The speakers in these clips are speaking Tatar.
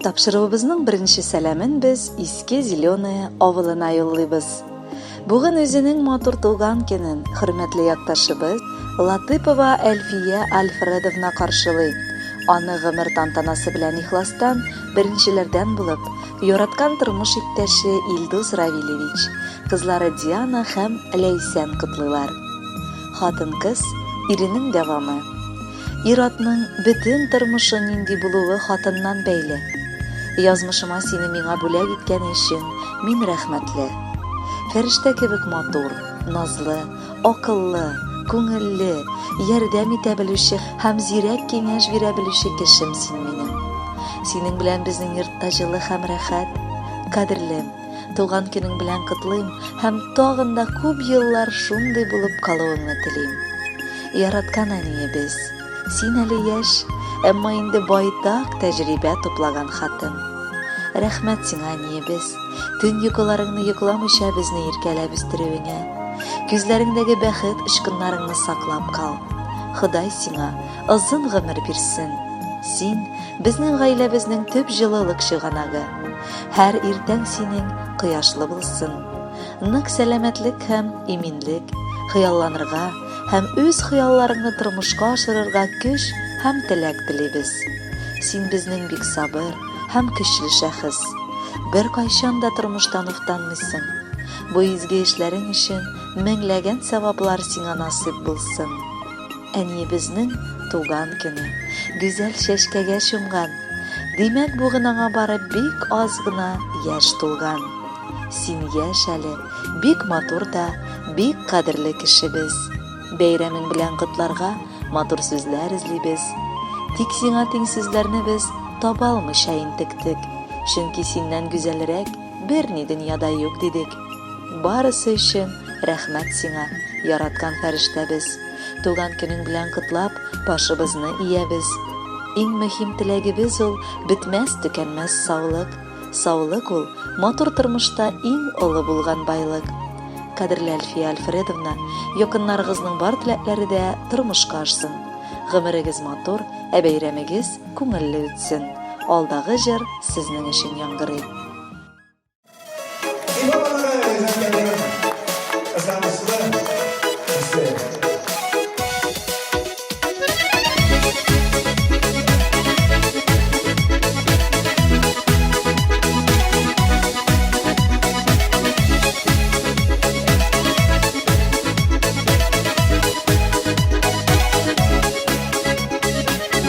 Тапшыруыбызның беренче сәламен без Иске Зеленое авылына юллыйбыз. Бүген үзенең матур туган көнен хөрмәтле якташыбыз Латыпова Әлфия Альфредовна каршылый. Аны гомер тантанасы белән ихластан беренчеләрдән булып, яраткан тормыш иптәше Илдус Равилевич, кызлары Диана һәм Ләйсән котлыйлар. Хатын-кыз, иренең дәвамы. Ир-атның бөтен тормышы нинди булуы хатыннан бәйле. Язмышыма сине миңа бүләк иткәне өчен мин рәхмәтле. Фәрештә кебек матур, назлы, акыллы, күңелле, ярдәм итә белүче һәм зирәк киңәш бирә белүче кешем син минем. Синең белән безнең йортта җылы һәм рәхәт. Кадерлем, туган көнең белән котлыйм һәм тагын да күп еллар шундый булып калуыңны телим. Яраткан әниебез, син әле яшь, әмма инде байтак тәҗрибә туплаган хатын. Рәхмәт сиңа, әниебез, төн йокыларыңны йокламыйча безне иркәләп үстерүеңә. Күзләреңдәге бәхет очкыннарыңны саклап кал. Ходай сиңа озын гомер бирсен. Син, безнең гаиләбезнең төп җылылык чыганагы. Һәр иртәң синең кояшлы булсын. Нык сәламәтлек һәм иминлек, хыялланырга һәм үз хыялларыңны тормышка ашырырга көч һәм теләк телибез. Син безнең бик сабыр һәм көчле шәхес. Беркайчан да тормыштан уфтанмыйсың. Бу изге эшләрең өчен меңләгән саваплар сиңа насыйп булсын. Әниебезнең туган көне. Гүзәл чәчкәгә чумган. Димәк, бүген аңа бары бик аз гына яшь тулган. Син яшь әле, бик матур да, бик кадерле кешебез. Бәйрәмең белән котларга матур сүзләр эзлибез. Тик сиңа тиң сүзләрне без таба алмыйча интектек. Чөнки синнән гүзәлрәк берни дөньяда юк дидек. Барысы өчен рәхмәт сиңа, яраткан фәрештәбез. Туган көнең белән котлап, башыбызны иябез. Иң мөһим теләгебез ул, бетмәс-төкәнмәс саулык. Саулык ул, матур тормышта иң олы булган байлык. Кадерле Әлфия Альфредовна, якыннарыгызның бар теләкләре дә тормышка ашсын. Гомерегез матур, ә бәйрәмегез күңелле үтсен. Алдагы җыр сезнең өчен яңгырый.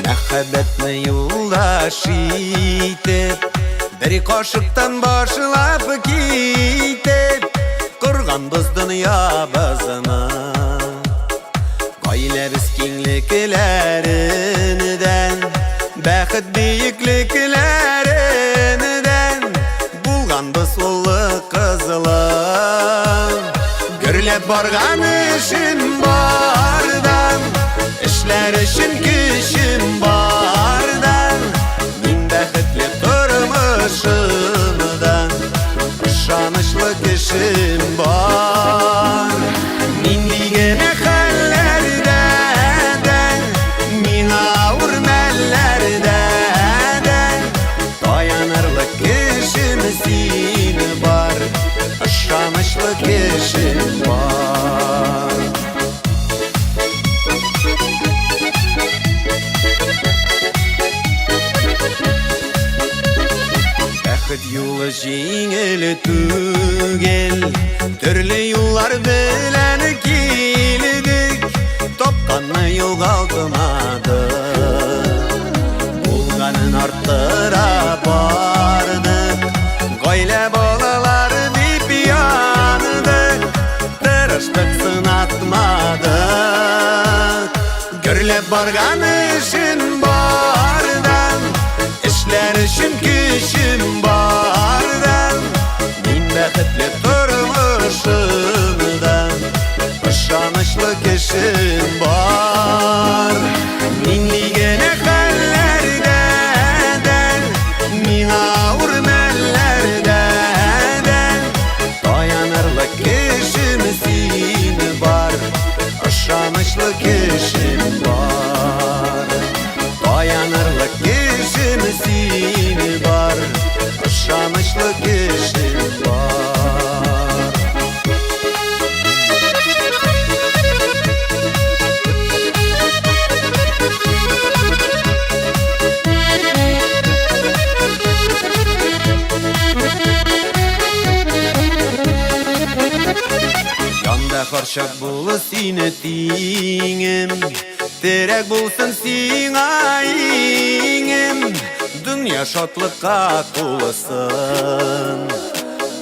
Мәхәббәтне юлдаш итеп Бер кашыктан башлап китеп Корганбыз дөньябызны. Гаиләбез киңлекләреннән, Бәхет биеклекләреннән Булганбыз уллы кызлы. Гөрләп барган эшем бардан, Эшләр өчен көчем бардан, Мин бәхетле тормышымда, Ышанычлы кешем бар. Нинди генә хәлләрдә дә, Миңа авыр мәлләрдә дә, Таянырлык кешем син бар, Ышанычлы кешем бар. Бәхет юлы җиңел түгел, Төрле юллар белән килдек, Тапканны югалтмадык, Булганын арттыра бардык, Гаилә балалар дип яндык, Тырыштык, сынатмадык. Гөрләп барган эшем бардан, Эшләр өчен көчем бардан, Мин бәхетле тормышымда, Ышанычлы кешем бар. Нинди генә хәлләрдә дә, Миңа авыр мәлләрдә дә, Таянырлык кешем син бар, Ышанычлы кешем бар. Таянырлык кешем син бар. Һәрчак булы сине тиңем, Терәк булсын сиңа иңем, Дөнья шатлыкка тулысын.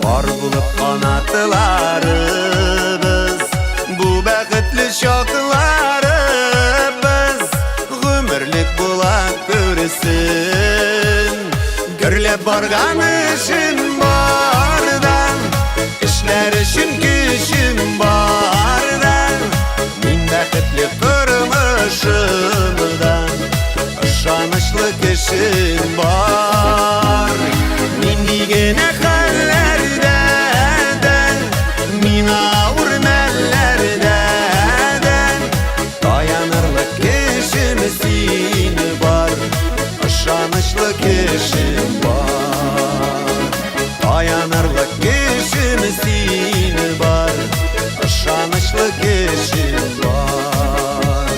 Пар булып канатларыбыз, Бу бәхетле чакларыбыз Гомерлек була күрсен. Гөрләп барган эшем бардан, Эшләр өчен көчем бардан, Мин бәхетле тормышымдан, Ышанычлы кешем бар. Нинди генә хәлләрдә дә, Миңа авыр мәлләрдә дә, Таянырлык кешем син бар, Ышанычлы кешем бар. Таянырлык кешем син бар, Ышанычлы кешем бар.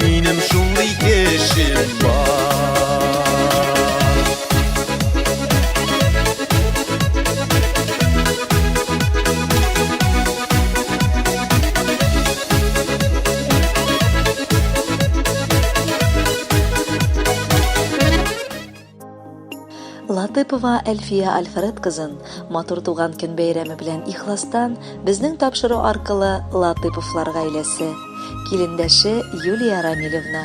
Минем шундый кешем бар. Латыпова Әлфия Альфред кызын матур туган көн бәйрәме белән ихластан безнең тапшыру аркылы Латыповлар гаиләсе, килендәше Юлия Рамилевна,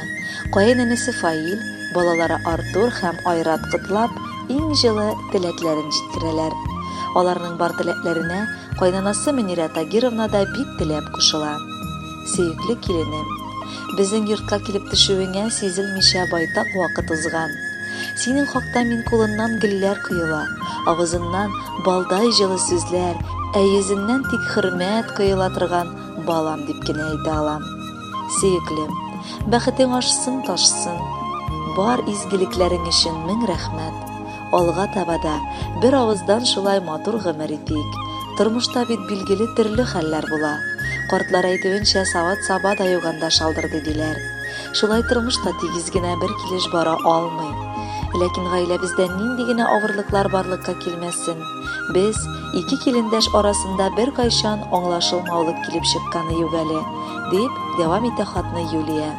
каенэнесе Фаил, балалары Артур һәм Айрат котлап, иң җылы теләкләрен җиткерәләр. Аларның бар теләкләренә кайнанасы Мөнирә Тагировна да бик теләп кушыла. Сөекле киленем, безнең йортка килеп төшүеңә сизелмичә байтак вакыт узган. Синең хакта мин кулыннан гөлләр коела, авызыннан балдай җылы сүзләр, ә йөзеннән тик хөрмәт коела торган балам дип кенә әйтә алам. Сөеклем, бәхетең ашсын ташсын. Бар изгелекләрең өчен мең рәхмәт. Алга таба да бер авыздан шулай матур гомер итик. Тормышта бит билгеле төрле хәлләр була. Картлар әйтүенчә, савыт-саба да юганда шалдырды диләр. Шулай тормыш та тигез генә бер килеш бара алмый. Ләкин гаиләбездә нинди генә авырлыклар барлыкка килмәсен, без, ике килендәш арасында беркайчан аңлашылмаулык килеп чыкканы юк әле, дип дәвам итә хатны Юлия.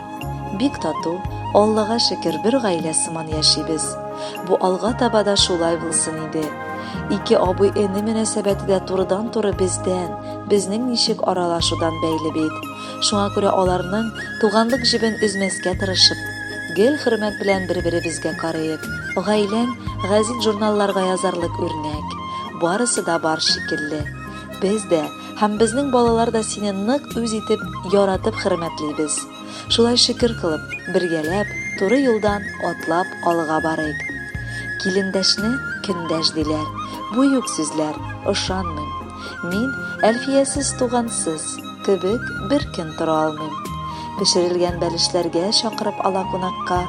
Бик тату, Аллага шөкер, бер гаилә сыман яшибез. Бу алга таба да шулай булсын иде. Ике абый-эне мөнәсәбәте дә турыдан-туры бездән, безнең ничек аралашудан бәйле бит. Шуңа күрә аларның туганлык җебен өзмәскә тырышып, гел хөрмәт белән бер-беребезгә карыйк. Гаиләң гәзит-журналларга язарлык үрнәк. Барысы да бар шикелле. Без дә һәм безнең балалар да сине нык үз итеп, яратып хөрмәтлибез. Шулай шөкер кылып, бергәләп, туры юлдан атлап алга барыйк. Килендәшне көндәш диләр. Бу юк сүзләр, ышанмыйм. Мин Әлфиясез тугансыз кебек бер көн тора алмыйм. Пешерелгән бәлешләргә чакырып ала кунакка,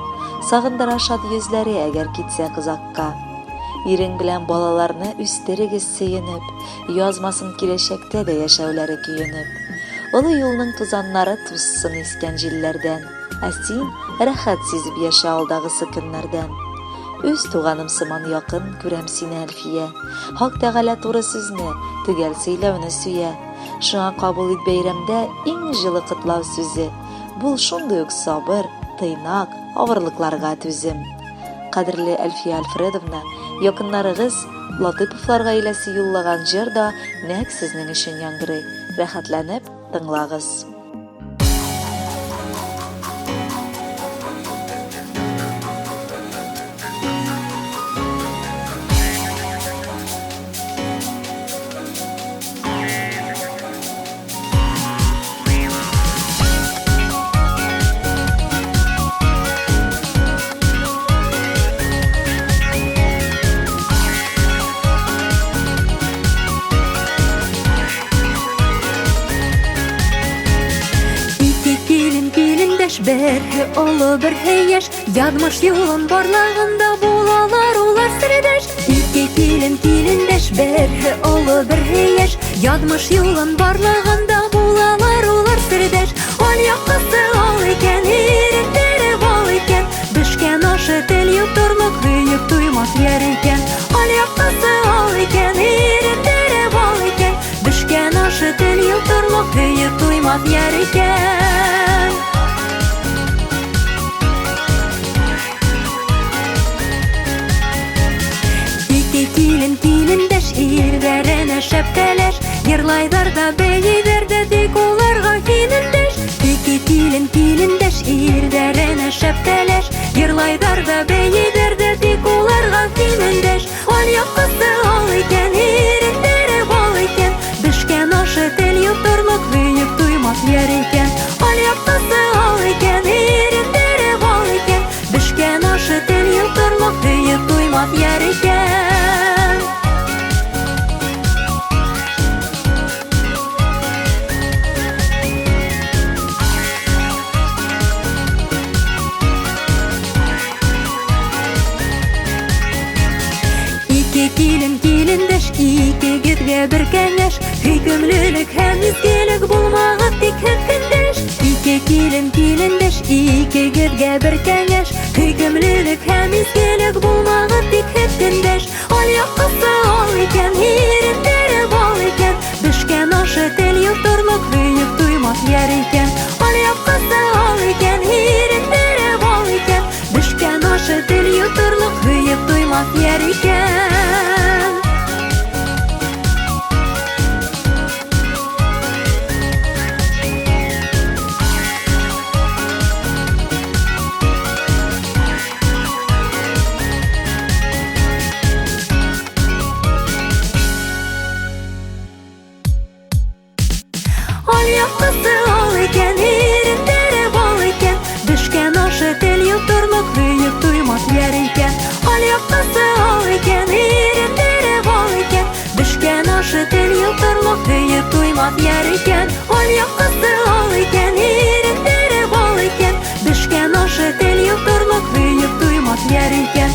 сагындыра шат йөзләре әгәр китсәк озакка. Ирең белән балаларны үстерегез сөенеп, Язмасын киләчәктә дә яшәүләре көенеп. Олы юлның тузаннары тузсын искән җилләрдән, Ә син рәхәт сизеп яшә алдагысы көннәрдән. Үз туганым сыман якын күрәм сине, Әлфия. Хак Тәгалә туры сүзне, төгәл сөйләүне сөя. Шуңа кабул ит бәйрәмдә иң җылы котлау сүзе. Бул шундый ук сабыр, тыйнак, авырлыкларга түзем. Кадерле Әлфия Альфредовна, якыннарыгыз, Латыйповлар гаиләсе юллаган җыр да нәкъ сезнең өчен яңгырый. Рәхәтләнеп тыңлагыз. Ике килен килендәш, берһе олы, берһе яшь, Язмыш юлын барлаганда булалар улар сердәш. Ике килен килендәш, берһе олы, берһе яшь, Язмыш юлын барлаганда булалар улар сердәш. Ал якасы ал икән, иреннәре бал икән, Бешкән ашы тел йоторлык, һөеп туймас яр икән. Ал якасы ал икән, иреннәре бал икән, Бешкән ашы тел йоторлык, һөеп туймас. туймас яр икән. Ике килен килендәш, ирләренә шәп кәләш, Йырлайлар да, бейиләр дә, тик уларга һин эндәш. Ике килен килендәш, ирләренә шәп кәләш, Йырлайлар да, бейиләр дә, тик уларга һин эндәш. Алъяпкысы ал икән, иреннәре бал икән, Бешкән ашы тел йоторлык, һөеп туймас яр икән. Алъяпкысы ал икән, иреннәре бал икән, Бешкән ашы тел йоторлык, һөеп туймас яр икән. Ике килен килендәш, икегезгә бер кәңәш, Сөйкемлелек һәм изгелек булмагыз тик һәм көндәш. Ике килен килендәш, икегезгә бер кәңәш, Сөйкемлелек һәм изгелек булмагыз тик һәм көндәш. Алъяпкысы ал икән, иреннәре бал икән, Бешкән ашы тел йоторлык, һөеп туймас яр икән. Алъяпкысы ал икән, иреннәре бал икән, Бешкән ашы тел йоторлык, һөеп туймас яр икән. Алъяпкысы ал икән, иреннәре бал икән, Бешкән ашы тел йоторлык, һөеп туймас яр икән. Алъяпкысы ал икән, иреннәре бал икән, Бешкән ашы тел йоторлык, һөеп туймас яр икән. Алъяпкысы ал икән, иреннәре бал икән, Бешкән ашы тел йоторлык, һөеп туймас яр икән.